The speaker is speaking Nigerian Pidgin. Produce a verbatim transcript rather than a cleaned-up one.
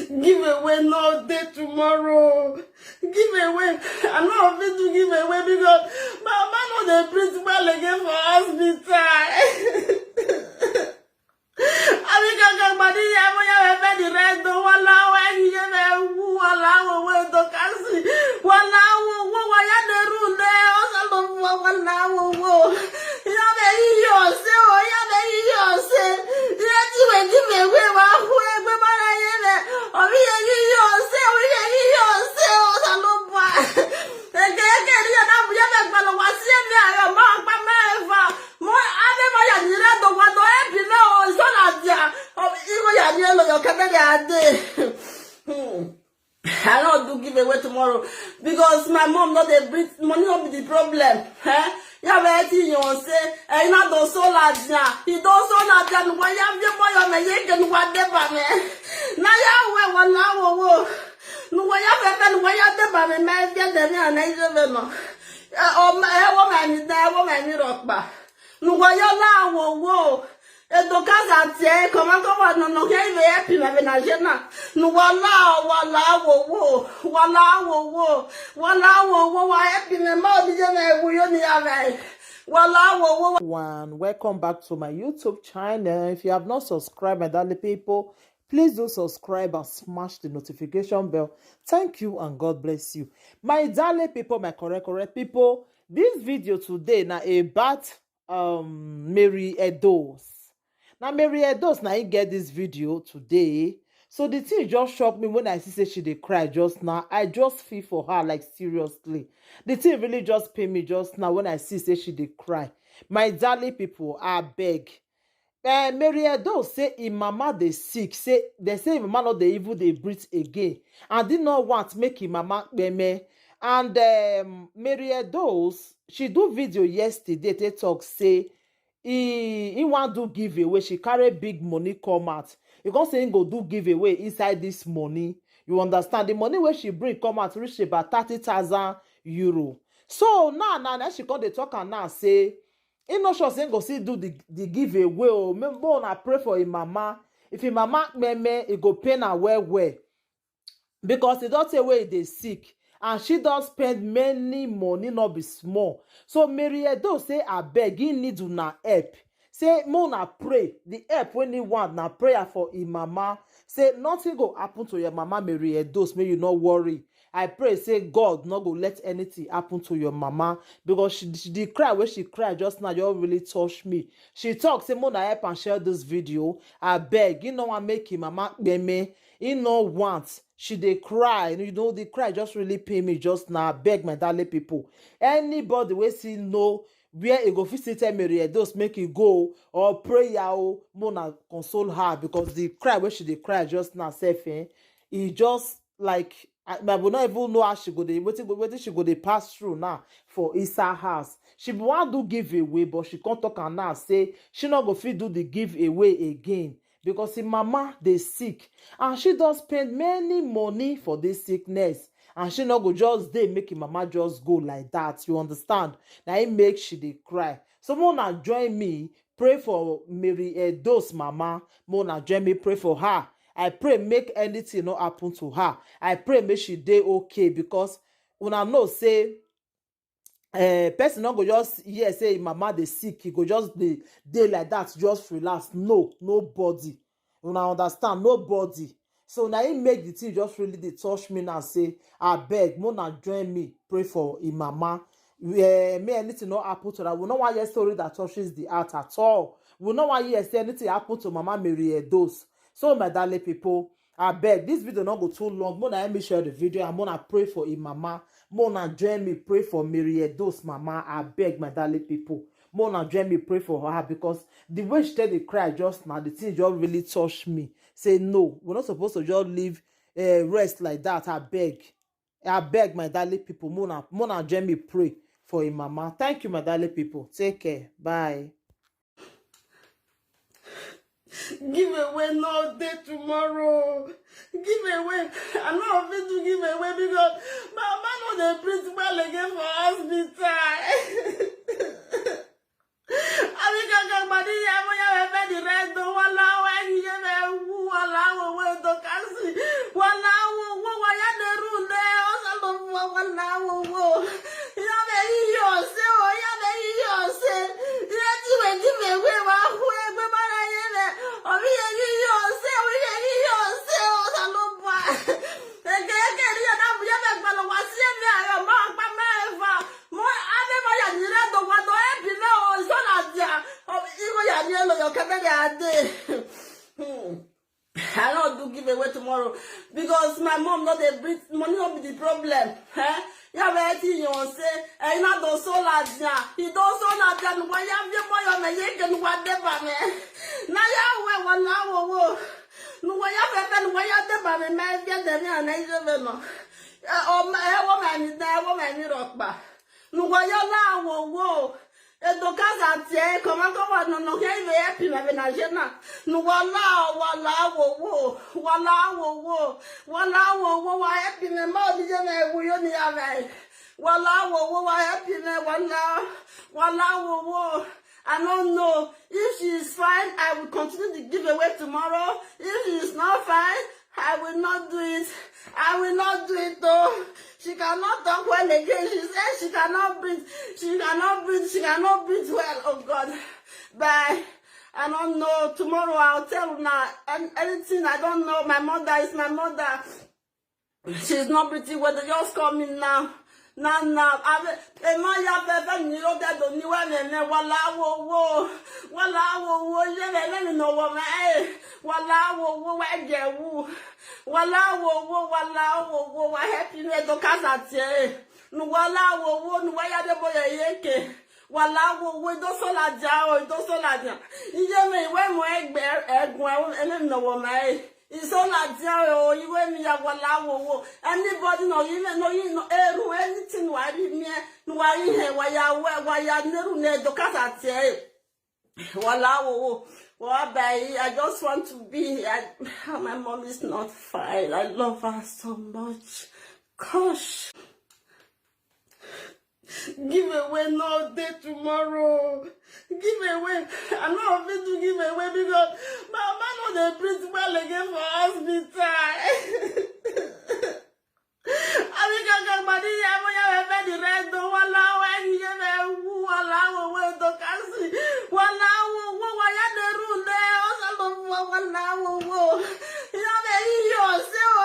Give away no day tomorrow. Give away. I no fit to give away because my mama no dey breathe well again for hospital. Abi kankan gbadi ya mo ya be be the right do wala wa yi ye be wu wala wo wo do kasi wala wo wo wa ya de ru de o sa lo wo wala wo wo ya be yi yo se o ya be yi yo se ya ti we give away wa hu e gbe mara ye be o mi ye yi yo se o mi ye yi yo se o sa lo ba eke eke ni ya na bu ya be gba lo wa si e mi ayo ma pa me fa mo ade mo ya ni re do wa do e bi me o so na dia o mi mo ya ni lo yo ke be ya de. Hmm. I no do give away tomorrow because my mom no dey breathe. Money no be the problem. Eh? Ya be ti yo se e na do so la dia. I do so la dia no wa ya bi mo yo me ye ke no wa de ba me. Na ya we wala wo wo. No wa ya fe fe no wa ya de ba me me bi de me na ye be no. Eh, o me e wo me ni da wo me ni ro pa. No wa ya la wo wo. Edo kaza tie koma ko wa no no ke ibe epi na be na jena. No wala wala wo wo wala wo wo wala wo wo wa epi me ma obi je me wu yo ni ya be. Wala wo wo. One, welcome back to my YouTube channel. If you have not subscribed, my darling people, please do subscribe and smash the notification bell. Thank you and God bless you. My darling people, my correct, correct people, this video today na about um Mary Edos. Na Mary Edos na him get this video today. So the thing just shock me when I see say she dey cry just now. I just feel for her, like, seriously. The thing really just pain me just now when I see say she dey cry. My darling people, I beg. Uh, Mary Edos say im mama dey sick. Say they say im mama no dey even dey breathe again, and they no want make im mama kpeme. And um, Mary Edos, she do video yesterday. They talk say he he wan do giveaway. She carry big money come out. You come say he go do giveaway inside this money. You understand? The money where she bring come out reach about thirty thousand euro. So now, now, now she come dey talk and now say he no sure say he go still do the, the giveaway. Oh, make una pray for him mama. If him mama meme, it go pain her well well. Because he don't say where they sick. And she don't spend many money, not be small. So Mary Edo say, I beg, he need una help. Say, Mona pray. The help when he want na prayer for him mama. Say nothing go happen to your mama Mary Edos. May you not worry. I pray say God not go let anything happen to your mama because she, she the cry where she cried just now, you really touch me. She talk say Mona help and share this video. I beg, you know I make him mama me. You know want she dey cry. You know the cry just really pain me just now. I beg my darling people. Anybody we see know where e go fit still tell Mary Edos make e go or prayer o, Mona console her because the cry where she dey cry just now self eh, e just like I, I will not even know how she go dey wetin go wetin she go dey pass through now for inside house. She be wan do giveaway but she come talk am now say she no go fit do the giveaway again because him mama dey sick and she don spend many money for this sickness and she no go just dey make him mama just go like that, you understand? Na him make she dey cry. So make una join me pray for Mary Edo's mama. Make una join me pray for her. I pray make anything no happen to her. I pray make she dey okay because una know say uh, person no go just hear say him mama dey sick, he go just dey dey like that, just relax. No, nobody. Una understand? Nobody. So now he make the thing just really dey touch me now. Say, I beg, make una join me pray for him mama. Uh, may anything not happen to that. We no wan hear story that touches the heart at all. We no wan hear say anything happen to Mama Mary Edos. So my darling people, I beg this video not go too long. Make una help me share the video and make una pray for him mama. Make una join me pray for Mary Edos mama. I beg my darling people. Make una join me pray for her because the way she tell the cry just now, the thing just really touched me. Say no, we're not supposed to just leave uh, rest like that. I beg. I beg my darling people. Make una, make una join me pray for him mama. Thank you, my darling people. Take care. Bye. Give away no day tomorrow. Give away. I no fit to give away because my mama no dey breathe well again for hospital. Abi kankan gbadi ya mo ya be be the right do wala wa yi ye be wu wala wo we do kasi to give away tomorrow because my mom no dey breathe, money no be the problem. Eh? Ya be eti yon se, eh, ina do so la dia, i do so la dia, nuwa ya vie boyo me ye ke nuwa de ba me. Na ya we wala wo wo. Nuwa ya fe fe nuwa ya de ba me, me vie de me ana ije me no. Eh, o me, eh, wo me ni da, wo me ni ropa. Nuwa ya la wo wo. Edo kaza tie, koma ko wa no no ke ive epi me be na jena. Nuwa la, wala wo wo. Wala wo wo. Wala wo wo, wa epi me ma di je me wu yo ni ya me. Wala wo wo, wa epi me, wala. Wala wo wo. I don't know. If she is fine, I will continue the giveaway tomorrow. If she is not fine, I will not do it. I will not do it though. She cannot talk well again. She said she cannot breathe. She cannot breathe. She cannot breathe well. Oh God. Bye. I don't know. Tomorrow I'll tell una an-, anything. I don't know. My mother is my mother. She's not pretty well. They just call me now. Now, now. I mean, ema ya bebe ni o de do ni we me me, wala wo wo. Wala wo wo, ye me me no wo me, eh. Wala wo wo, wa je wu. Wala wo wo, wala wo wo, wa happy me do kaza tie. Nu wala wo wo, nu wa ya de boye yeke. Wala wo wo, do so la ja o, do so la ja. Iye me we mo egbe, egun, e me no wo me, eh. Iso la dia o, iwe mi ya wala wo wo. Anybody no, you no, you no, eru, anything wa ri mi, no wa ri he, wa ya we, wa ya neru ne do kasa tie. Wala wo wo. Wa bai, I just want to be. I, my mom is not fine. I love her so much. Gosh. Give away no day tomorrow. Give away. I no fit to give away because my mama no dey breathe well again for hospital. Abi kaka gbadi ya mo ya me di red do wala wa ni ye me wu wala wo we do kasi wala wo wo wa ya de ru de o sa lo wo wala wo wo ya me yi yo se o